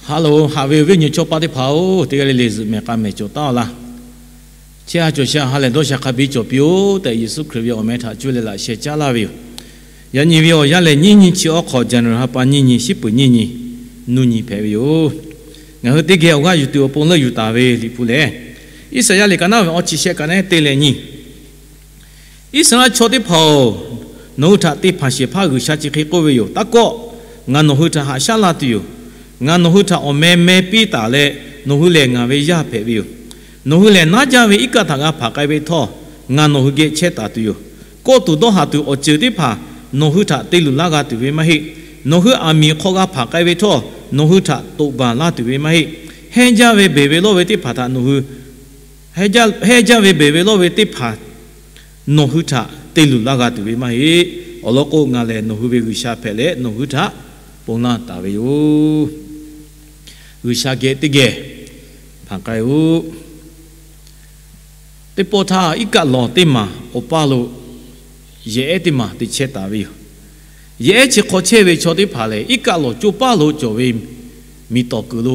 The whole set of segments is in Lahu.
Ha loˬ, haꞈ ve awˬ viˉ awˬ nyi chaw paˆ teˇ hpaˍ-oˬ, teˇ g'aˇ le le zuhꞈ mehˍ k'a mehˍ cawˬ taˉ-aw laˇ. Chehˇ ha cawˬ sha ha lehˬ dawˇ sha hk'a biˇ cawˬ piˇ-oˆ tehꞈ, Yeˍsuˆ Hkriꞈ ve awˬ meh htaꞈ cuˇ leh laꞈ sheh caˉ laˇ ve yoˬ. Yaꞈ nyi ve awˬ yanˇ lehˬ, nyiˇ nyi chi awˬ hk'awꞈ January ha pa nyiˇ nyi, shiˉ peuˍ nyiˇ nyi, nuˇ nyi hpehꞈ ve yoˬ. Ngaˬ hui teˇ geh awˬ g'aˇ yuˬ tuˬ awˬ pon leuˆ yuˬ taˍ ve Liꞈ hpu lehˬ, Iˉsaˍyaˆ liꞈ ka naˉ ve awˬ chi shehˆ ka naˉ te leh nyi. Iˉsaˍreˍlaˆ chaw teˇ hpaˍ-oˬ, nawˬ hui htaꞈ te hpanˍ shehˍ hpaˇ G'uiˬsha chi hk'e k'oˆ ve yoˬ. Taˇ kawˆ, ngaˬ nawˬ hui htaꞈ haꞈ shaˉ la tuˬ yoˬ. Ngaˬ nawˬ hui htaꞈ awˬ meh meh piˇ taˍ leh, nawˬ hui lehˬ ngaˬ ve yaˇ hpehꞈ ve yoˬ. Nawˬ hui lehˬ naˉ jaˇ ve iˉ kaˆ htaꞈ g'a hpanˍ k'ai ve htawˇ, ngaˬ nawˬ hui geh chehˇ taˍ tuˬ yoˬ. Kawˆ tuˬ dawˇ haˍ tuˬ awˬ ceuˬ teˇ hpaˍ nawˬ hui htaꞈ te luˬ laˇ g'a tuˬ ve maˇ heˆ. Nawˬ hui aˬ miˍ hk'aw g'a hpanˍ k'ai ve htawˇ, nawˬ hui htaꞈ toꞈ baˬ laˇ tuˬ ve maˇ heˆ. Hehnˇ jaˇ ve beˬ ve lawˇ ve teˇ hpaˍ htaꞈ nawˬ hui hehnˇ jaˇ ve beˬ ve lawˇ ve teˇ hpaˍ nawˬ hui htaꞈ te luˬ laˇ g'a tuˬ ve maˇ heˆ. Awˬ lawn k'o, ngaˬ lehˬ nawˬ hui ve G'uiˬsha hpehꞈ leh, nawˬ hui htaꞈ ponˬ laˇ taˍ ve yoˬ. G'uiˬsha geh teˇ geh hpanˍ k'ai-oˆ. Teˇ pawˆ htaˇ, iˉ kaˆ lawˬ teˇ maˬ awˬ paˇ lo yehˬ ehˉ teˇ maˬ te chehˇ taˍ ve yoˬ. Yehˬ ehˉ chi hk'aw chehˇ ve chaw teˇ hpaˍ lehˬ, iˉ kaˆ lawˬ coˇ paˉ lo cawˬ ve miˬ tawˍ kuiˬ lo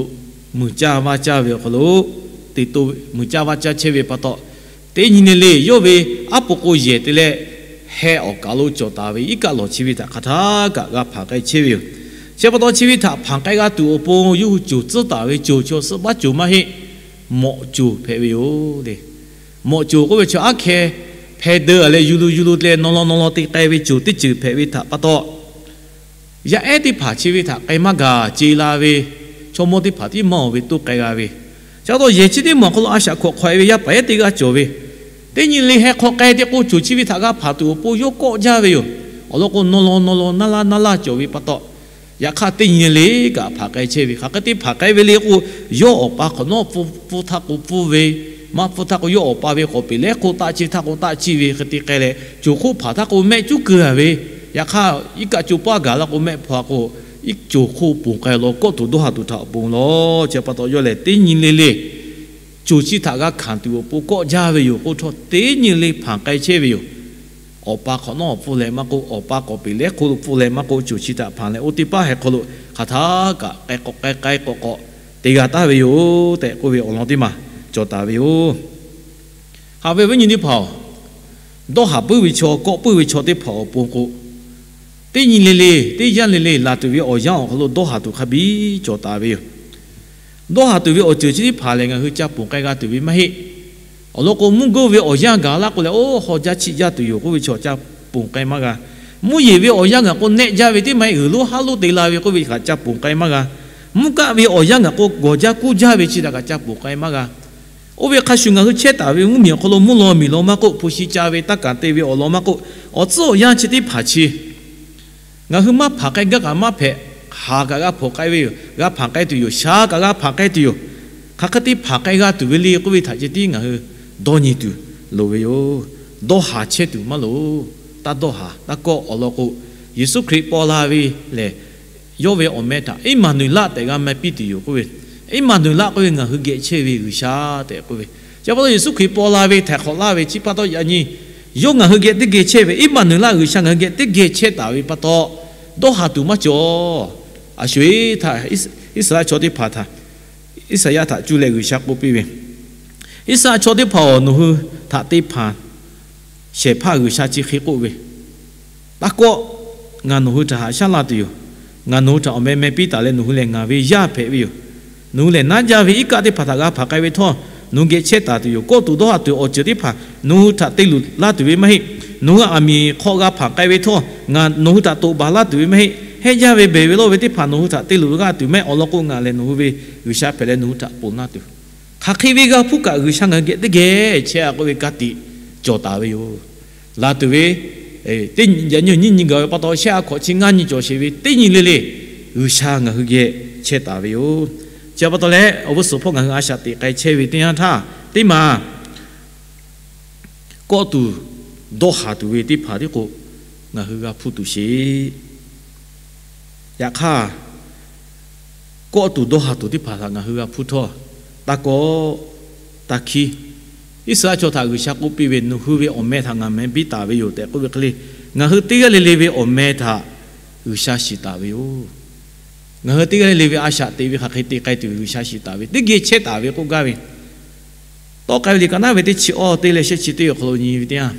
muiˬ caˇ vaˇ caˇ ve awˬ hk'aw lo te to muiˬ caˇ vaˇ caˇ chehˇ ve pa taw, teˇ nyi le le yawˇ ve aˉ po k'o yehˬ te leh, heh awˬ kaˬ lo cawˬ taˍ ve iˉ kaˆ lawˬ chi ve htaꞈ hk'aˬ htaˇ kaꞈ g'a hpanˍ k'ai chehˇ ve yoˬ. Chi pa taw, chi ve htaꞈ hpanˍ k'ai g'a tuˬ awˬ pon yawˇ hui coˬ tcuhˉ taˍ ve coˬ chaw suhˉ baˆ coˬ maˇ heˆ. Mawꞈ coˬ hpehꞈ ve yoˬ le. Mawꞈ coˬ k'oˆ ve chi aˉ hkeh hpeh deu-a leh yuˬ lu yuˬ lu leh nawˬ law nawˬ law te k'ai ve coˬ teˇ ceuˬ hpehꞈ ve htaꞈ pa taw, yaˇ ehˉ teˇ hpaˍ chi ve htaꞈ k'ai maˇ gaˬ ce la ve, chaw mawˇ teˇ hpaˍ tiˉ maˇ-oˬ ve toˇ k'ai g'a ve. Chi pa taw, yehˬ chi teˇ maˬ awˬ hk'aw lo a shaꞈ hkawꞈ hk'awꞈ-e ve yaˇ paˍ ehˉ teˇ g'aˇ cawˬ ve, teˇ nyi le heh hk'aw k'ai te k'o, coˬ chi ve htaꞈ g'a hpanˍ tuˬ awˬ pon yawˇ kawˆ jaˇ ve yoˬ. Awˬ lawn k'o, nawˬ law nawˬ law naˇ laˇ naˇ laˇ cawˬ ve pa taw, yaꞈ hk'aˇ teˇ nyi le le kaꞈ hpanˍ k'ai chehˇ ve, hk'aˬ hk'e te hpanˍ k'ai ve le k'o, yawˇ awˬ pa hk'awꞈ nawˉ pfuhˇ htaˇ k'o pfuhˇ ve, maˇ pfuhˇ htaˇ k'o yawˇ awˬ pa ve k'awꞈ peꞈ leh hk'oˆ taˆ ciˇ htaˇ k'o taˆ ciˇ ve hk'e te k'ai leh, coˬ hk'oˆ hpanˍ htaˇ k'o mehˆ cuˉ keu-a ve, yaꞈ hk'aˇ iˉ kaˆ coˇ paˉ gaˬ la k'o mehˆ hpaw k'o, iˉ coˬ hk'oˆ ponˬ k'ai law, kawˆ tuˬ dawˇ haˍ tuˬ htaꞈ ponˬ law. Chi pa taw yawˇ lehˬ teˇ nyi le le coˬ chi htaꞈ g'a hkanˍ tuˬ awˬ pon kawˆ jaˇ ve yoˬ k'oˆ htawˇ, teˇ nyi le hpanˍ k'ai chehˇ ve yoˬ. Awˬ pa hk'awꞈ nawˉ awˬ pfuhˇ leh maˇ k'oˆ, awˬ pa k'awꞈ peꞈ leh hk'oˆ lo pfuhˇ leh maˇ k'oˆ, coˬ chi htaꞈ hpanˍ leh oˇ teˇ paˉ heh hk'aw lo hk'aˬ htaˇ kaꞈ k'ai k'awꞈ k'ai k'ai k'awꞈ k'awꞈ te g'a taˍ ve yoˬ tehꞈ k'oˆ ve awˬ lawn teˇ maˬ cawˬ taˍ ve yoˬ. Haꞈ ve awˬ viˉ nyi teˇ hpaˍ-oˬ, dawˇ haˍ puiˉ ve chaw, kawˆ puiˉ ve chaw teˇ hpaˍ awˬ pon k'o, teˇ nyi le le, teˇ yanˇ le le laˬ tuˬ ve awˬ yanˇ awˬ hk'aw lo dawˇ haˍ tuˬ hk'a biˇ cawˬ taˍ ve yoˬ. Dawˇ haˍ tuˬ ve awˬ ceuˬ chi teˇ hpaˍ lehˬ, ngaˬ hui ca ponˬ k'ai g'a tuˬ ve maˇ heˆ. Awˬ lawn k'o, mvuhˇ geuˇ ve awˬ yanˇ gaˬ laˇ k'o leh, oˇ haw jaˇ chiˆ jaˇ tuˬ yoˬ k'oˆ ve chaw ca ponˬ k'ai maˇ g'a. Mvuhˇ yeˬ ve awˬ yanˇ gaˬ k'o, nehˆ jaˇ ve teˇ maˇ heˆ, g'uiˬ lonˉ haˉ lonˉ te la ve k'oˆ ve kaꞈ ca ponˬ k'ai maˇ g'a. Mvuhˇ kaˆ ve awˬ yanˇ gaˬ k'o, gawˬ jaˇ kuˇ jaˇ ve chi htaꞈ kaꞈ ca ponˬ k'ai maˇ g'a. Oˇ ve hk'a shuˍ, ngaˬ hui chehˇ taˍ ve mvuhˇmiˬ awˬ hk'aw lo mvuhˇ law miˬ law maˇ k'oˆ, hpu shi ca ve taˇ kaˍ te ve awˬ lawn maˇ k'oˆ, awˬ tcuhˉ awˬ yanˇ chi teˇ hpaˍ chi ngaˬ hui maˇ hpanˍ k'ai gaˇ kaꞈ maˇ hpehꞈ. Haˍ kaꞈ g'a hpanˍ k'ai ve yoˬ, g'a hpanˍ k'ai tuˬ yoˬ. Sha kaꞈ g'a hpanˍ k'ai tuˬ yoˬ. Hk'aˬ hk'e te hpanˍ k'ai g'a tuˬ ve le k'oˆ ve htaꞈ ceh tiˉ ngaˬ hui dawˇ nyi tuˬ loˍ ve yoˬ. Dawˇ haˍ chehˇ tuˬ maˇ loˍ. Taˇ dawˇ haˍ, taˇ kawˆ. Awˬ lawn k'o, Yeˍsuˆ Hkriꞈ paw la ve lehˬ, yawˇ ve awˬ meh htaꞈ Iˉmaˍnuˍeˍlaˆ tehꞈ g'a meh piˇ tuˬ yoˬ k'oˆ ve, Iˉmaˍnuˍeˍlaˆ k'oˆ ve ngaˬ hui geh chehˇ ve G'uiˬsha tehꞈ k'oˆ ve. Chi pa taw, Yeˍsuˆ Hkriꞈ paw la ve htaiˍ hk'awꞈ laˇ ve chi pa taw, yaꞈ nyi yawˇ ngaˬ hui geh teˇ geh chehˇ ve, Iˉmaˍnuˍeˍlaˆ G'uiˬsha ngaˬ hui geh teˇ geh chehˇ taˍ ve pa taw, dawˇ haˍ tuˬ maˇ cawˬ. A sho-eˬ htaˇ, Iˉsaˍreˍlaˆ chaw teˇ hpaˍ htaꞈ, Iˉsaˍyaˆ htaꞈ cuˇ leh G'uiˬsha k'oˆ piˇ ve, Iˉsaˍreˍlaˆ chaw teˇ hpaˍ-oˬ, nawˬ hui htaꞈ te hpanˍ shehˍ hpaˇ G'uiˬsha chi hk'e k'oˆ ve, Taˇ kawˆ. Ngaˬ nawˬ hui htaꞈ haꞈ shaˉ la tuˬ yoˬ. Ngaˬ nawˬ hui htaꞈ awˬ meh meh piˇ taˍ leh, nawˬ hui lehˬ ngaˬ ve yaˇ hpehꞈ ve yoˬ. Nawˬ hui lehˬ naˉ jaˇ ve iˉ kaˆ teˇ hpaˍ htaꞈ g'a hpanˍ k'ai ve htawˇ, nawˬ hui geh chehˇ taˍ tuˬ yoˬ. Kawˆ tuˬ dawˇ haˍ tuˬ awˬ ceuˬ teˇ hpaˍ nawˬ hui htaꞈ te luˬ laˇ tuˬ ve maˇ heˆ. Nawˬ hui aˬ miˍ hk'aw g'a hpanˍ k'ai ve htawˇ, nawˬ hui htaꞈ toꞈ baˬ laˇ tuˬ ve maˇ heˆ. Hehnˇ jaˇ ve beˬ ve lawˇ ve teˇ hpaˍ nawˬ hui htaꞈ te luˬ g'a tuˬ mehˆ. Awˬ lawn k'o, ngaˬ lehˬ nawˬ hui ve G'uiˬsha hpehꞈ leh, nawˬ hui htaꞈ ponˬ laˇ tuˬ, hk'aˬ hk'e ve g'a hpuˇ kaꞈ, G'uiˬsha ngaˬ hui geh teˇ geh chehˇ-a k'oˆ ve ka tiꞈ cawˬ taˍ ve yoˬ. Laˬ tuˬ ve, teˇ nyi nyi gaˬ ve pa taw, shehˆ a hkawꞈ chi ngaˇ nyi cawˬ sheˍ ve, teˇ nyi le le G'uiˬsha ngaˬ hui geh chehˇ taˍ ve yoˬ. Chi pa taw leh, awˬ g'uˇ suhˍ hpawˇ ngaˬ hui a shaꞈ teꞈ k'ai chehˇ ve teˇ yanˇ htaˇ, teˇ maˬ kawˆ tuˬ dawˇ haˍ tuˬ ve teˇ hpaˍ tiˉ k'o, ngaˬ hui g'a hpuˇ tuˬ sheˍ. Yaꞈ hk'aˇ, kawˆ tuˬ dawˇ haˍ tuˬ teˇ hpaˍ htaꞈ ngaˬ hui g'a hpuˇ htawˇ, taˇ kawˆ, taˇ hkiˉ. Iˉsaˍreˍlaˆ chaw htaꞈ G'uiˬsha k'oˆ piˇ ve, Nawˬ hui ve awˬ meh htaꞈ ngaˬ meh piˇ taˍ ve yoˬ tehꞈ k'oˆ ve hk'e le, ngaˬ hui teˇ g'aˇ le le ve awˬ meh htaꞈ G'uiˬsha shiˍ taˍ ve yoˬ. Ngaˬ hui teˇ g'aˇ le le ve a shaꞈ teꞈ ve hk'aˬ hk'e te k'ai tuˬ G'uiˬsha shiˍ taˍ ve, teˇ geh chehˇ taˍ ve k'oˆ gaˇ ve, tawˆ k'ai ve liꞈ ka naˉ ve teˇ chi awˇ teˇ leh shehˆ chi teˇ awˬ hk'aw lo nyi ve teˇ yanˇ,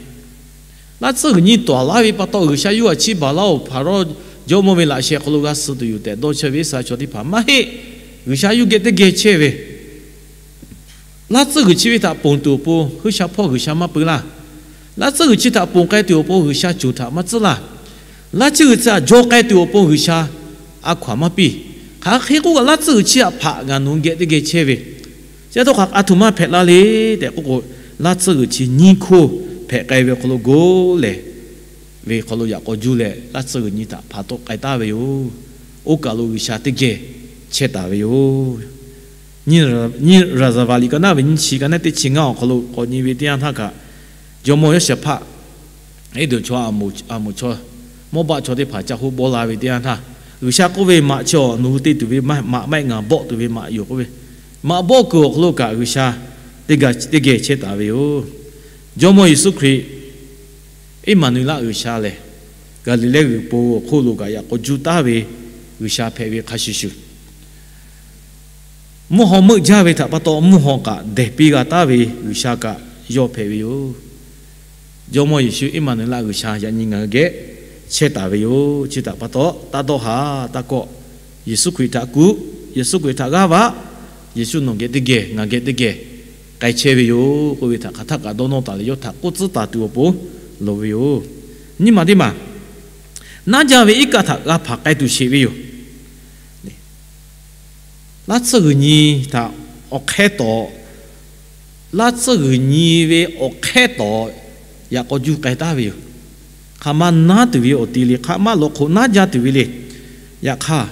laˇ tsuhˇ g'uiˬ nyi tawˍ laˇ ve pa taw G'uiˬsha yawˇ htaꞈ chiˇ baˬ laˇ-oˬ, Hpaˍrawˇ jawˇmawˇ ve laꞈ sheh hk'aw lo g'a suh tuˬ yoˬ tehꞈ dawˇ chehˇ ve Iˉsaˍreˍlaˆ chaw teˇ hpaˍ maˇ heˆ. G'uiˬsha yawˇ geh teˇ geh chehˇ ve, laˇ tsuhˇ g'uiˬ chi ve htaꞈ ponˬ tuˬ awˬ pon G'uiˬsha hpawˇ G'uiˬsha maˇ peu laˇ. Laˇ tsuhˇ g'uiˬ chi htaꞈ ponˬ k'ai tuˬ awˬ pon G'uiˬsha coˬ htaꞈ maˇ tcuhˉ laˇ. Laˇ tsuhˇ g'uiˬ chi htaꞈ jaw k'ai tuˬ awˬ pon G'uiˬsha a hkaw-anˬ maˇ piˇ. Hk'aˬ hk'e k'oˆ kaꞈ laˇ tsuhˇ g'uiˬ chi htaꞈ hpaꞈ ngaˬ nawˬ geh teˇ geh chehˇ ve, chi a htoꞈ hk'aˬ a htoꞈ ma hpehꞈ la le tehꞈ k'oˆ k'o, laˇ tsuhˇ g'uiˬ chi nyiˇ hkoˇ hpehꞈ k'ai ve awˬ hk'aw lo goˇ lehˬ ve hk'aw lo yaꞈ k'aw juˇ leh laˇ tsuhˇ g'uiˬ nyi htaꞈ hpaˍ tawˆ k'ai taˍ ve yoˬ. Oˇ kaˬ lo G'uiˬsha teˇ geh chehˇ taˍ ve yoˬ. Nyiˇ Raˍzaˍvaˍ liꞈ ka naˉ ve nyiˇ chi ka naˉ teˇ chi ngaˇ awˬ hk'aw lo k'awꞈ nyi ve teˇ yanˇ htaˇ kaꞈ, jawˇmawˇ Yawˇshaˍhpaˆ, Eˇdonˍ chaw, Aˍmoˍ chaw, Mawˇbaˆ chaw teˇ hpaˍ ca hoˆ bawˆ la ve teˇ yanˇ htaˇ, G'uiˬsha k'oˆ ve, Maꞈ chi awˬ, nawˬ hui te tuˬ ve maꞈ maˇ heˆ, ngaˬ bawˆ tuˬ ve maꞈ yoˬ k'oˆ ve, maꞈ bawˆ kuiˬ awˬ hk'aw lo kaꞈ G'uiˬsha teˇ geh chehˇ taˍ ve yoˬ. Jawˇmawˇ Yeˍsuˆ Hkriꞈ Eˇmaˍnuˍlaˆ G'uiˬsha lehˬ, Gaˍliˍlehˇ g'uiˬ po awˬ hk'oˆ lo kaꞈ yaꞈ k'aw juˇ taˍ ve G'uiˬsha hpehꞈ ve hk'a shuˍ shuˍ, mvuhˇ haw meuˆ jaˇ ve htaꞈ pa taw mvuhˇ haw kaꞈ dehˬ piˇ g'a taˍ ve G'uiˬsha kaꞈ yawˇ hpehꞈ ve yoˬ. Jawˇmawˇ Yeˍsuˆ Eˇmaˍnuˍlaˆ G'uiˬsha yaꞈ nyi ngaˬ hui geh chehˇ taˍ ve yoˬ. Chi htaꞈ pa taw taˇ dawˇ haˍ taˇ kawˆ. Yeˍsuˆ Hkriꞈ htaꞈ kuˬ, Yeˍsuˆ Hkriꞈ htaꞈ g'aˇ vaꞈ, Yeˍsuˆ nawˬ geh teˇ geh ngaˬ geh teˇ geh k'ai chehˇ ve yoˬ k'oˆ ve htaꞈ hk'aˬ htaˆ kaꞈ dawˇ nawˇ taˍ leh yawˇ htaꞈ k'oˆ tcuhˉ taˍ tuˬ awˬ pon loˍ ve yoˬ. Nyiˇ maˬ teˇ maˬ, naˉ jaˇ ve iˉ kaˆ htaꞈ g'a hpanˍ k'ai tuˬ sheˍ ve yoˬ. Laˇ tsuhˇ g'uiˬ nyi htaꞈ awˬ hk'ehˇ tawˍ, laˇ tsuhˇ g'uiˬ nyi ve awˬ hk'ehˇ tawˍ yaꞈ k'aw juˇ k'ai taˍ ve yoˬ. Hk'aˬ ma naˉ tuˬ ve awˬ ti le, hk'aˬ ma lawˬ hk'oꞈ naˉ jaˇ tuˬ ve le, yaꞈ hk'aˇ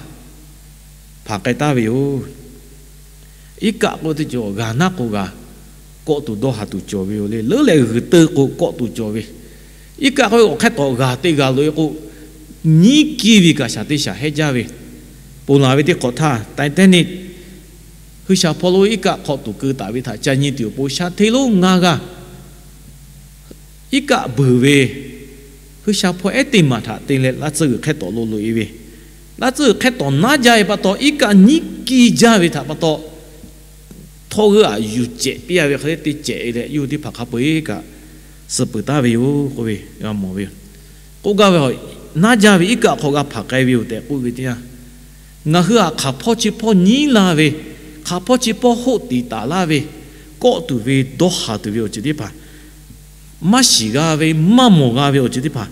hpanˍ k'ai taˍ ve yoˬ. Iˉ kaˆ k'oˆ ve teˇ ceuˬ g'a naˉ k'o g'a kawˆ tuˬ dawˇ haˍ tuˬ cawˬ ve yoˬ le. Leuˉ leh g'uiˬ teu k'o kawˆ tuˬ cawˬ ve, iˉ kaˆ k'oˆ ve awˬ hk'ehˇ tawˍ g'a te g'a loꞈ-e k'o, nyiˉ kiˇ ve kaꞈ shaˍ teˇ shaˍ hehˉ jaˇ ve, ponˬ laˬ ve teˇ hk'awꞈ htaˇ Titanic G'uiˬsha hpawˇ lo iˉ kaˆ hk'awꞈ tuˬ keu taˍ ve htaꞈ ca nyi tuˬ awˬ pon shaˍ hteˇ lonˉ ngaˇ g'aˇ iˉ kaˆ beuˬ ve, G'uiˬsha hpawˇ ehˉ teˇ maˬ htaꞈ te leh laˇ tsuhˇ g'uiˬ hk'ehˇ tawˍ lo loꞈ-e ve, laˇ tsuhˇ g'uiˬ hk'ehˇ tawˍ naˉ jaˇ ve pa taw iˉ kaˆ nyiˉ kiˇ jaˇ ve htaꞈ pa taw, htawˇ g'euˆ aꞈ yuˬ cehꞈ piˇ-a ve hk'e le te cehꞈ-e leh yawˇ hui teˇ hpaˍ hk'a peu-eˬ kaꞈ suh peuˬ taˍ ve yoˬ k'oˆ ve g'a mawˬ ve yoˬ. K'oˆ gaˇ ve, naˉ jaˇ ve iˉ kaˆ hk'aw g'a hpanˍ k'ai ve yoˬ tehꞈ k'oˆ ve teˇ yanˇ, ngaˬ hui htaꞈ hk'aˬ hpawˇ chi hpawˇ nyiˉ laˇ ve, hk'aˬ hpawˇ chi hpawˇ hoˆ tiˍ taˍ laˇ ve, kawˆ tuˬ ve dawˇ haˍ tuˬ ve awˬ ceuˬ teˇ hpaˍ, maˇ shiˍ g'a ve maˇ mawˬ g'a ve awˬ ceuˬ teˇ hpaˍ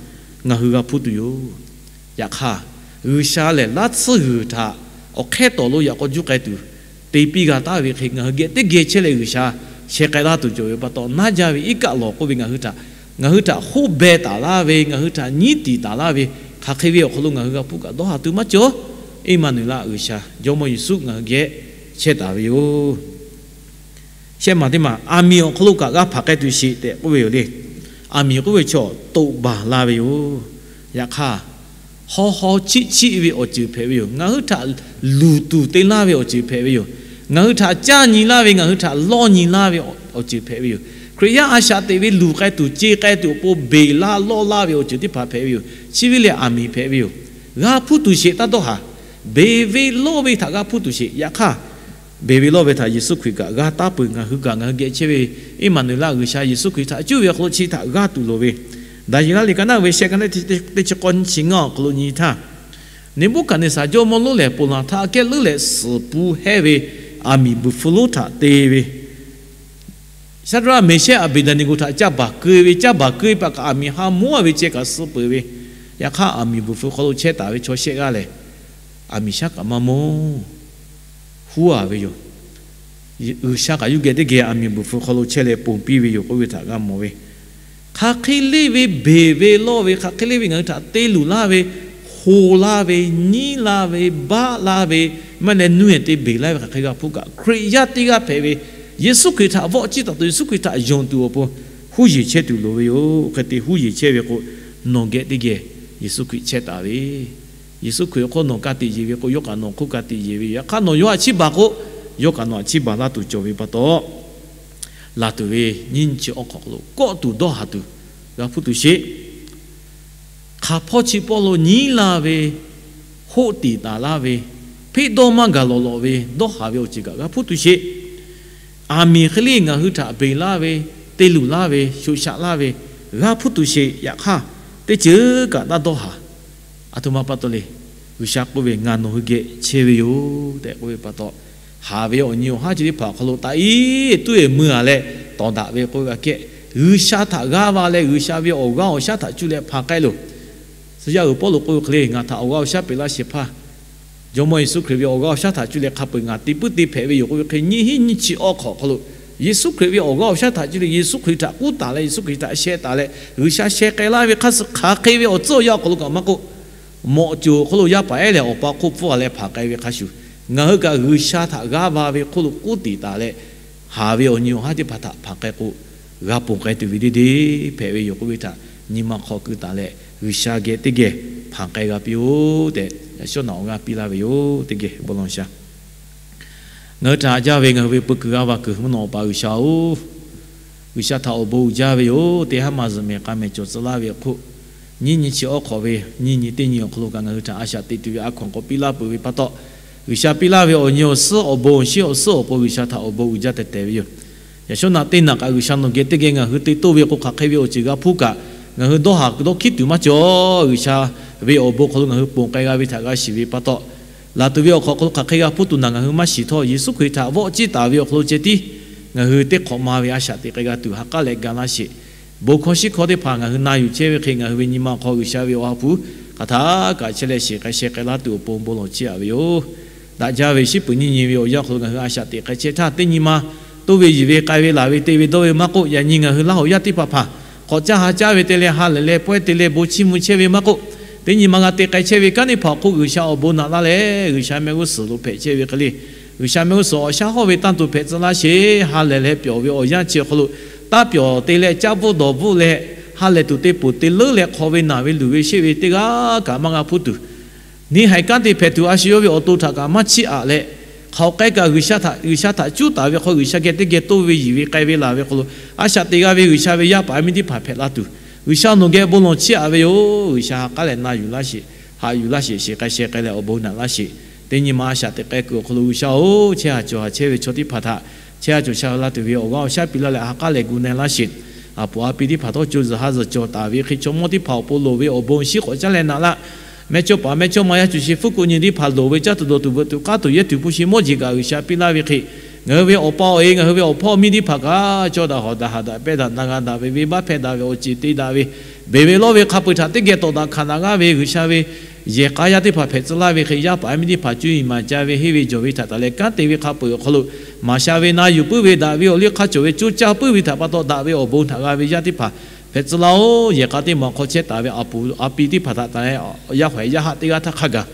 ngaˬ hui g'a hpuˇ tuˬ yoˬ. Yaꞈ hk'aˇ, G'uiˬsha lehˬ laˇ tsuhˇ g'uiˬ htaꞈ awˬ hk'ehˇ tawˍ lo yaꞈ k'aw juˇ k'ai tuˬ te piˇ g'a taˍ ve hk'e, ngaˬ hui geh teˇ geh chehˇ leh G'uiˬsha sheh k'ai laˇ tuˬ cawˬ ve pa taw, naˉ jaˇ ve iˉ kaˆ lawˬ k'oˆ ve ngaˬ hui htaꞈ, ngaˬ hui htaꞈ hoˆ beh taˍ laˇ ve, ngaˬ hui htaꞈ nyiˉ tiˍ taˍ laˇ ve, hk'aˬ hk'e ve awˬ hk'aw lo ngaˬ hui g'a hpuˇ kaꞈ dawˇ haˍ tuˬ maˇ cawˬ. Eˇmaˍnuˍlaˆ G'uiˬsha Jawˇmawˇ Yeˍsuˆ ngaˬ hui geh chehˇ taˍ ve yoˬ. Shehˆ maˬ teˇ maˬ, aˬ miˍ awˬ hk'aw lo kaꞈ g'a hpanˍ k'ai tuˬ sheˍ tehꞈ k'oˆ ve yoˬ le. Aˬ miˍ k'oˆ ve chaw toꞈ baˬ la ve yoˬ. Yaꞈ hk'aˇ, haw haw chiˆ chiˆ ve awˬ ceuˬ hpehꞈ ve yoˬ. Ngaˬ hui htaꞈ luˬ tuˬ te laˇ ve awˬ ceuˬ hpehꞈ ve yoˬ. Ngaˬ hui htaꞈ caˇ nyi laˇ ve, ngaˬ hui htaꞈ lawˇ nyi laˇ ve awˬ ceuˬ hpehꞈ ve yoˬ. Hkriꞈ yaˇ a shaꞈ teꞈ ve luˬ k'ai tuˬ ce k'ai tuˬ awˬ pon beˬ laˇ lawˇ laˇ ve awˬ ceuˬ teˇ hpaˍ hpehꞈ ve yoˬ. Chi ve lehˬ aˬ miˍ hpehꞈ ve yoˬ. G'a hpuˇ tuˬ sheˍ taˇ dawˇ haˍ. Beˬ ve lawˇ ve htaꞈ g'a hpuˇ tuˬ sheˍ. Yaꞈ hk'aˇ, beˬ ve lawˇ ve htaꞈ Yeˍsuˆ Hkriꞈ kaꞈ g'a taˇ peuˬ. Ngaˬ hui kaꞈ ngaˬ hui geh chehˇ ve Eˇmaˍnuˍlaˆ G'uiˬsha Yeˍsuˆ Hkriꞈ htaꞈ cuˇ ve awˬ hk'aw lo chi htaꞈ g'a tuˬ loˍ ve, Daˍyeˍlaˆ liꞈ ka naˆ ve shehˆ ka naˆ teˇ chi k'awˇ nyiˇ chi ngaˇ awˬ hk'aw lo nyi htaˇ, Neˍbuˆhkaˍneˍsaˍ jawˇmawˇ lonˉ lehˬ, ponˬ laˬ htaꞈ aꞈ kehˉ leuˉ leh suhˍ pun hehˇ ve aˬ miˍ buiˬ hpfuh lonˉ htaꞈ te ve, Shaˍdraˆ, Meˍshehˆ, Aˍbeˍdaˍneˍgoˍ htaꞈ ca baˬ keu ve, ca baˬ keu ve pa kaꞈ aˬ miˍ ha mawˇ ve ceh kaꞈ suh peuˬ ve. Yaꞈ hk'aˇ, aˬ miˍ buiˬ hpfuh hk'aw lo chehˇ taˍ ve chaw shehˆ g'aˇ lehˬ, aˬ miˍ shaˉ kaꞈ maˇ mawˇ, huˉ-a ve yoˬ. G'uiˬsha kaꞈ yuˇ geh teˇ geh aˬ miˍ buiˬ hpfuh hk'aw lo chehˇ leh ponˬ piˇ ve yoˬ k'oˆ ve htaꞈ g'a mawˬ ve. Hk'aˬ hk'e le ve beˬ ve lawˇ ve, hk'aˬ hk'e le ve ngaˬ hui htaꞈ te luˬ laˇ ve, ho laˇ ve, nyiˉ laˇ ve, baˆ laˇ ve, maˇ heˆ leh nuˇ-ehˍ te beˬ laˇ ve hk'aˬ hk'e g'a hpuˇ kaꞈ, Hkriꞈ yaˇ teˇ g'aˇ hpehꞈ ve, Yeˍsuˆ Hkriꞈ htaꞈ vawˆ ciˇ taˍ tuˬ, Yeˍsuˆ Hkriꞈ htaꞈ yonˍ tuˬ awˬ pon huˉ yeˬ chehˇ tuˬ loˍ ve yoˬ. Hk'e te huˉ yeˬ chehˇ ve k'o, nawˬ geh teˇ geh Yeˍsuˆ Hkriꞈ chehˇ taˍ ve, Yeˍsuˆ Hkriꞈ awˬ hk'oˆ nawˬ ka tiꞈ yeˬ ve k'o, yawˇ kaꞈ nawˬ awˬ hk'oˆ ka tiꞈ yeˬ ve yoˬ. Yaꞈ hk'aˇ, nawˬ yawˇ htaꞈ chiˇ baˬ k'o, yawˇ kaꞈ nawˬ htaꞈ chiˇ baˬ laˇ tuˬ cawˬ ve pa taw, laˬ tuˬ ve nyiˇ chi awˬ hk'aw lo kawˆ tuˬ dawˇ haˍ tuˬ g'a hpuˇ tuˬ sheˍ. Hk'aˬ hpawˇ chi pawˆ lo nyiˉ laˇ ve, hoˆ tiˍ taˍ laˇ ve, Hpeˇ dawˇ maˇ gaˬ lawˬ lawˬ ve dawˇ haˍ ve awˬ ceuˬ kaꞈ g'a hpuˇ tuˬ sheˍ. Aˬ miˍ hk'e le ngaˬ hui htaꞈ beˬ laˇ ve, te luˬ laˇ ve, shoꞈ shaꞈ laˇ ve, g'a hpuˇ tuˬ sheˍ. Yaꞈ hk'aˇ, teˇ ceuˬ kaꞈ taˇ dawˇ haˍ. Aˬ htoꞈ ma pa taw le. G'uiˬsha k'oˆ ve, Ngaˬ nawˬ hui geh chehˇ ve yoˬ tehꞈ k'oˆ ve pa taw, haˍ ve awˬ nyi awˬ haˉ chi teˇ hpaˍ awˬ hk'aw lo taꞈ iˉ tuˉ e mui a leh tawˍ daꞈ ve k'oˆ ve aꞈ kehˉ, G'uiˬsha htaꞈ g'aˇ va leh G'uiˬsha ve awˬ g'aˇ awˬ shaˉ htaꞈ cuˇ leh hpanˍ k'ai loˬ. Suh yaˇ uiˍ Pawˇluꞈ k'oˆ ve hk'e le, Ngaˬ htaꞈ awˬ g'aˇ awˬ shaˉ peꞈ laˇ shehˍ hpaˇ Jawˇmawˇ Yeˍsuˆ Hkriꞈ ve awˬ g'aˇ awˬ shaˉ htaꞈ cuˇ leh hk'a peu-eˬ ngaˬ te puiˉ te hpehꞈ ve yoˬ k'oˆ ve hk'e, nyiˇ hinˉ nyiˇ chi awˬ hk'awꞈ hk'aw lo Yeˍsuˆ Hkriꞈ ve awˬ g'aˇ awˬ shaˉ htaꞈ cuˇ leh Yeˍsuˆ Hkriꞈ htaꞈ k'uˉ taˍ leh Yeˍsuˆ Hkriꞈ htaꞈ sheh taˍ leh G'uiˬsha sheh k'ai laˇ ve hk'a suh hk'aˬ hk'e ve awˬ tcuhˉ awˬ yanˇ awˬ hk'aw lo kaꞈ maˇ k'oˆ, mawꞈ coˬ awˬ hk'aw lo yaˇ paˍ ehˉ lehˬ awˬ pa hk'oˆ hpfuhˇ a leh hpanˍ k'ai ve hk'a shuˍ, ngaˬ hui kaꞈ G'uiˬsha htaꞈ g'aˇ va ve hk'oˆ lo k'uˉ tiˍ taˍ leh, haˍ ve awˬ nyi awˬ haˉ teˇ hpaˍ htaꞈ hpanˍ k'ai k'o, g'a ponˬ k'ai tuˬ ve deˇ deˇ hpehꞈ ve yoˬ k'oˆ ve htaꞈ nyi ma hk'aw keu taˍ leh, G'uiˬsha geh teˇ geh hpanˍ k'ai g'a piˇ-oˆ tehꞈ, yaꞈ shawˉ naꞈ awˬ g'aˇ piˇ laˇ ve yoˬ. Teˇ geh bon lawˬ sha. Ngaˬ hui htaꞈ haꞈ jaˇ ve ngaˬ hui ve peu kuiˬ g'aˇ va kuiˬ mvuhˇ naw awˬ pa G'uiˬsha-oˬ, G'uiˬsha htaꞈ awˬ bon uiˍ jaˇ ve yoˬ. Teˇ haˉ ma zuhꞈ mehˍ k'a mehˍ cawˬ tcuh laˇ ve awˬ hk'oˆ, nyiˇ nyi chi awˬ hk'awꞈ ve nyiˇ nyi teˇ nyi awˬ hk'aw lo kaꞈ ngaˬ hui htaꞈ a shaꞈ teꞈ tuˬ ve a hkaw anˬ k'awꞈ piˇ laˇ peuˬ ve pa taw, G'uiˬsha piˇ laˇ ve awˬ nyi awˬ suhˉ awˬ bon awˬ shinˉ awˬ suhˉ awˬ pon G'uiˬsha htaꞈ awˬ bon uiˍ jaˇ tehꞈ tehˬ ve yoˬ. Yaꞈ shawˉ naꞈ teˇ naꞈ kaꞈ G'uiˬsha nawˬ geh teˇ geh ngaˬ hui te toˇ ve k'o, hk'aˬ hk'e ve awˬ ceuˬ g'a hpuˇ kaꞈ, ngaˬ hui dawˇ haˍ dawˇ hkiˉ tuˬ maˇ cawˬ. G'uiˬsha ve awˬ bon hk'aw lo ngaˬ hui ponˬ k'ai g'a ve htaꞈ g'a shiˍ ve pa taw, laˬ tuˬ ve awˬ hk'aw lo hk'aˬ hk'e g'a hpuˇ tuˬ naˬ ngaˬ hui maˇ shiˍ htawˇ, Yeˍsuˆ Hkriꞈ htaꞈ vawˆ ciˇ taˍ ve awˬ hk'aw lo ceh tiˉ ngaˬ hui teˇ hk'awꞈ ma ve a shaꞈ teꞈ k'ai g'a tuˬ ha k'aˉ leh ga laˇ sheˍ. Bon hkawˇ shiˉ hkawˇ teˇ hpaˍ ngaˬ hui na yuˬ chehˇ ve hk'e, ngaˬ hui ve nyi ma hk'aw G'uiˬsha ve awˬ ha hpu hk'aˬ htaˇ kaꞈ chehˇ leh shiˍ k'ai sheh k'ai laˇ tuˬ awˬ pon bon lawˬ chiˇ aꞈ ve yoˬ. Daꞈ jaˇ ve shiˉ peuˬ nyiˇ nyi ve awˬ yanˇ hk'aw lo ngaˬ hui a shaꞈ teꞈ k'ai chehˇ htaˇ, teˇ nyi ma toˇ ve yiˬ ve k'ai ve laˬ ve te ve dawˇ ve maˇ k'oˆ, yaꞈ nyi ngaˬ hui Laˇ huˍ yaˇ teˇ hpaˍ hpaˍ hk'awꞈ caˇ ha caˇ ve te leh ha lehˬ leh pawehˇ te leh bon chiˇ mvuh chehˇ ve maˇ k'oˆ, teˇ nyi ma g'a te k'ai chehˇ ve kanˉ teˇ hpaˍ awˬ hk'oˆ G'uiˬsha awˬ bon naꞈ laˇ leh, G'uiˬsha mehˆ g'uˇ suhˍ lo hpehꞈ chehˇ ve hk'e le, G'uiˬsha mehˆ g'uˇ suhˍ awˬ shaˉ hawˇ ve tanˇ tuˬ hpehꞈ tcuh laˇ sheˍ. Ha lehˬ leh pyawˬ ve awˬ yanˇ chi awˬ hk'aw lo taˇ pyawˬ te leh caˇ bvuhˆ dawˬ bvuhˆ leh, ha lehˬ tuˬ te ponˬ te leuˉ leh hk'aw ve naˬ ve luˬ ve sheˆ ve teˇ g'aˇ kaꞈ maˇ g'a hpuˇ tuˬ, neˇ haiˬ kanˉ te hpehꞈ tuˬ a shu yawˇ ve awˬ to htaꞈ kaꞈ maˇ chiˇ aꞈ leh, hk'aˬ hk'e kaꞈ G'uiˬsha htaꞈ, G'uiˬsha htaꞈ cuˉ taˍ ve hk'aw G'uiˬsha geh teˇ geh toˇ ve yiˬ ve k'ai ve laˬ ve hk'aw lo, a shaꞈ teꞈ g'a ve G'uiˬsha ve yaˇ paˍ miˇ teˇ hpaˍ hpehꞈ la tuˬ, G'uiˬsha nawˬ geh bon lawˬ chiˇ aꞈ ve yoˬ. G'uiˬsha ha k'aˉ leh na yuˬ laˇ sheˍ, haꞈ yuˬ laˇ sheˍ, shiˍ k'ai sheh k'ai leh awˬ bon naꞈ laˇ sheˍ. Teˇ nyi ma a shaꞈ teꞈ k'ai kuiˬ awˬ hk'aw lo G'uiˬsha-oˬ, chehˇ ha cawˬ ha chehˇ ve chaw teˇ hpaˍ htaꞈ chehˇ ha cawˬ sha laˇ tuˬ ve awˬ g'aˇ awˬ shaˉ piˇ laˇ leh ha k'aˉ leh gu na laˇ sheˍ. Aˬ poˍ a pi teˇ hpaˍ htawˇ co zuhˬ ha zuhˬ cawˬ taˍ ve hk'e, chaw mawˇ teˇ hpaˍ awˬ pon loˍ ve awˬ bon shiˉ k'awꞈ caˉ leh naꞈ laˇ. Mehˇchawˇ paˍ mehˇchawˇma yaˇ cuˬ shi hpfuhˇ k'oˆ nyi teˇ hpaˍ loˍ ve caˇ tuˬ dawˬ tuˬ veuꞈ tuˬ k'aˉ tuˬ yehˇ tuˬ hpu shi mawˇ jeˬ kaꞈ G'uiˬsha piˇ laˇ ve hk'e, ngaˬ hui ve awˬ pa awˬ e, ngaˬ hui ve awˬ hpawˇ miˇ teˇ hpaˍ kaꞈ cawˇ daꞈ hawˍ daꞈ haꞈ daꞈ pehˇ daꞈ na g'a daꞈ ve venˇbaˆ hpehˇ daꞈ ve awˬ ceˬ te daꞈ ve, beˬ ve lawˇ ve hk'a peu-eˬ htaꞈ teˇ geh tawˍ daꞈ hkanˍ daꞈ g'aˇ ve G'uiˬsha ve yehˬ k'a yaˇ teˇ hpaˍ hpehꞈ tcuh laˇ ve hk'e, yaˇ paˍ miˇ teˇ hpaˍ cuˇ yiˍ maˍ ca ve henˇ ve jawˬ ve htaꞈ taˍ leh kanˉ te ve hk'a peu-eˬ awˬ hk'aw lo, maˍ sha ve na yuˬ puiˉ ve daꞈ ve awˬ liˇ hk'a cawˬ ve coˇ caˇ puiˉ ve htaꞈ pa taw daꞈ ve awˬ bon htaꞈ g'a ve yaˇ teˇ hpaˍ hpehꞈ tcuh laˇ-oˬ. Yehˬ k'a teˇ maˬ awˬ hk'aw chehˇ taˍ ve aˬ poˍ a pi teˇ hpaˍ htaꞈ taˍ leh, yaˇ hawehˬ yaˇ haˆ teˇ g'aˇ htaˇ hk'a gaˬ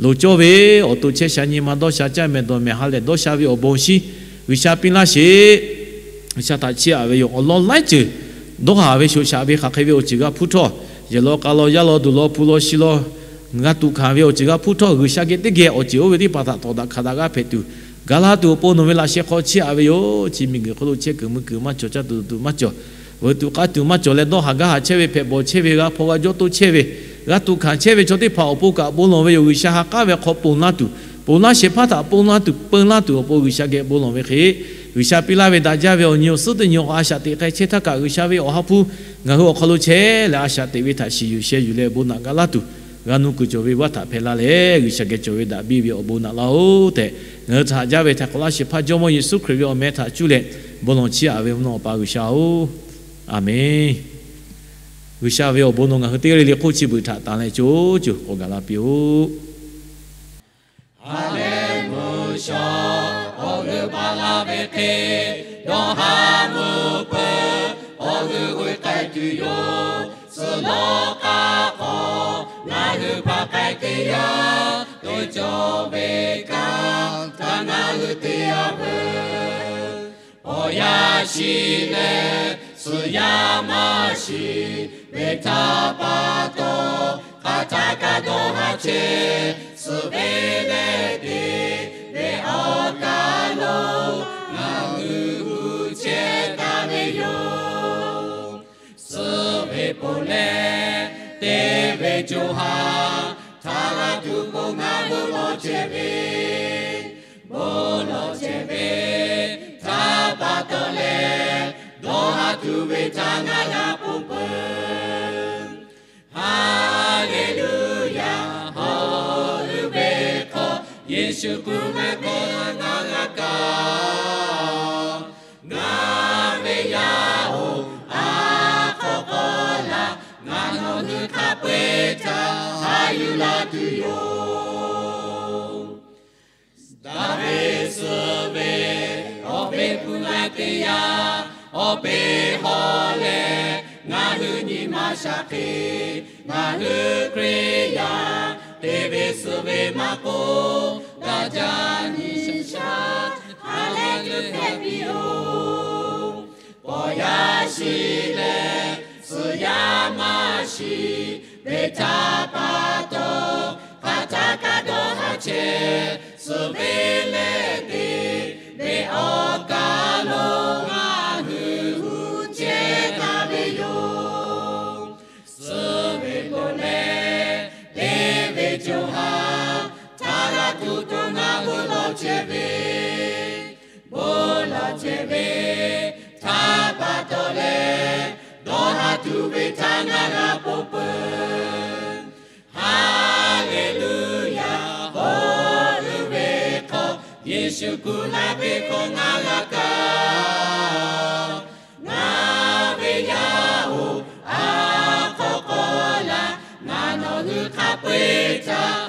loˍ cawˇ ve awˬ to chehˇ sha nyi ma dawˇ sha caˇ mehˍ dawˬ mehˍ ha lehˬ dawˇ sha ve awˬ bon shiˉ G'uiˬsha piˇ laˇ sheˍ. G'uiˬsha htaꞈ chiˇ aꞈ ve yoˬ. Awˬ lawn laiˉ ceuˬ dawˇ haˍ ve shoꞈ shaꞈ ve hk'aˬ hk'e ve awˬ ceuˬ g'a hpuˇ htawˇ, yehˬ law k'a law yaˇ law duˬ law hpu law shi law g'a tuꞈ hkanˍ ve awˬ ceuˬ g'a hpuˇ htawˇ, G'uiˬsha geh teˇ geh awˬ ceuˬ oˇ ve teˇ hpaˍ htaꞈ tawˍ daꞈ hkanˍ daꞈ g'aˇ hpehꞈ tuˬ, ga laˇ tuˬ awˬ pon nawˬ ve laꞈ sheh hk'aw chiˇ aꞈ ve yoˬ. Chi miˬguiˬ hk'oˆ lo chehˇ kuiˬ mui kuiˬ maˇ cawˬ, caˇ tuˬ dawˬ tuˬ maˇ cawˬ, veuꞈ tuˬ k'aˉ tuˬ maˇ cawˬ leh dawˇ haˍ gaˇ haˍ chehˇ ve hpehꞈ bawˬ chehˇ ve g'a hpaw g'a jawˇ toˇ chehˇ ve, g'a tuꞈ hkanˍ chehˇ ve chaw teˇ hpaˍ awˬ pon kaꞈ bon lawˬ ve yoˬ. G'uiˬsha ha k'aˉ ve hk'aw ponˬ laˇ tuˬ, ponˬ laˇ shehˍ hpaˇ htaꞈ ponˬ laˇ tuˬ, peun laˇ tuˬ awˬ pon G'uiˬsha geh bon lawˬ ve hk'e, G'uiˬsha piˇ laˇ ve daꞈ jaˇ ve awˬ nyi awˬ suhˉ teˇ nyi awˬ hk'aw a shaꞈ teꞈ k'ai chehˇ htaˇ kaꞈ, G'uiˬsha ve awˬ ha hpu ngaˬ hui awˬ hk'aw lo chehˇ leh a shaꞈ teꞈ ve htaꞈ shiˍ yuˬ sheh yuˬ leh bon naꞈ ga laˇ tuˬ, g'a nuˇ kuiˬ cawˬ ve vaˇ htaꞈ hpehꞈ la leh, G'uiˬsha geh cawˬ ve daꞈ biˇ ve awˬ bon naꞈ laˇ-oˬ tehꞈ, ngaˬ hui htaꞈ haꞈ jaˇ ve htaꞈ k'awꞈ laˇ shehˍ hpaˇ Jawˇmawˇ Yeˍsuˆ Hkriꞈ ve awˬ meh htaꞈ cuˇ leh bon lawˬ chiˇ aꞈ ve mvuhˇ naw awˬ pa G'uiˬsha-oˬ, Aˬmenˍ. G'uiˬsha ve awˬ bon nawˬ ngaˬ hui teˇ g'aˇ le le hk'oˆ chi beuꞈ htaꞈ tanˍ leh co co k'awꞈ gaˬ la piˇ-oˆ. Ha lehˬ mvuhˇ shawˉ awˬ g'euˆ baˬ la ve hk'e, dawˇ haˍ mvuhˇ hpeuꞈ awˬ g'euˆ g'oˇ k'ai tuˬ yoˬ. Suhˍ lawˬ k'aˉ k'awꞈ ngaˬ hui hpaˍ k'ai teˇ yanˇ, teˇ cawˬ ve kanˉ htaꞈ ngaˬ hui te a veuˬ. Awˬ yanˇ shiˍ leh suhˍ yanˇ maˇ shiˍ ve htaˇ pa taw, hk'aˬ htaˇ kaꞈ dawˇ haˍ chehˇ, suhˍ ve leh te ve awˬ kaˬ lo ngaˬ hui gu chehˇ taˍ ve yoˬ. Suhˍ ve ponˬ leh te ve co ha htaꞈ g'a tuˬ k'o ngaˬ bon lawˬ chehˇ ve, bon lawˬ chehˇ ve htaˇ pa taw leh, dawˇ haˍ tuˬ ve htaꞈ ngaˬ g'a ponˬ peuˬ. Haˍleˍluˍyaˍ, awˬ luˬ ve hk'aw Yeˍsuˆ kuˬ ve hk'aw ngaˬ g'a kaˇ. Ngaˬ ve yaˇ-oˬ, a hk'aw k'aw laˬ, ngaˬ nawˬ hui hk'a peu-eˬ htaꞈ haꞈ yuˬ la tuˬ yoˬ. Daˍviˆ suh ve awˬ ve hpu la teˇ yanˇ, awˬ peˇ haw leh ngaˬ hui nyi ma shaˍ hk'e, ngaˬ hui Hkriꞈ yaˇ te ve suh ve maˇ k'oˆ, daꞈ jaˇ nyi shaˍ ha leh g'uiˬ hpehꞈ piˇ-oˬ. Paw yaˇ shiˍ leh suhˍ yaˇ maˇ shiˍ ve htaˇ pa taw, hk'aˬ htaˇ kaꞈ dawˇ haˍ chehˇ suhˍ ve leh te ve awˬ kaˍ lo ngaˬ hui hu chehˇ taˍ ve yoˬ. Suhˍ ve bon leh te ve co ha htaˇ g'a tuˬ k'o ngaˬ bon lawˬ chehˇ ve, bon lawˬ chehˇ ve htaˇ pa taw leh, dawˇ haˍ tuˬ ve htaꞈ ngaˬ g'a ponˬ peuˬ. Haˍleˍluˍyaˍ, awˬ luˬ ve hk'aw Yeˍsuˆ kuˬ la ve hk'aw ngaˬ g'a kaˇ. Ngaˬ ve yaˇ-oˬ, a hk'aw k'aw laˬ, ngaˬ nawˬ hui hk'a peu-eˬ htaꞈ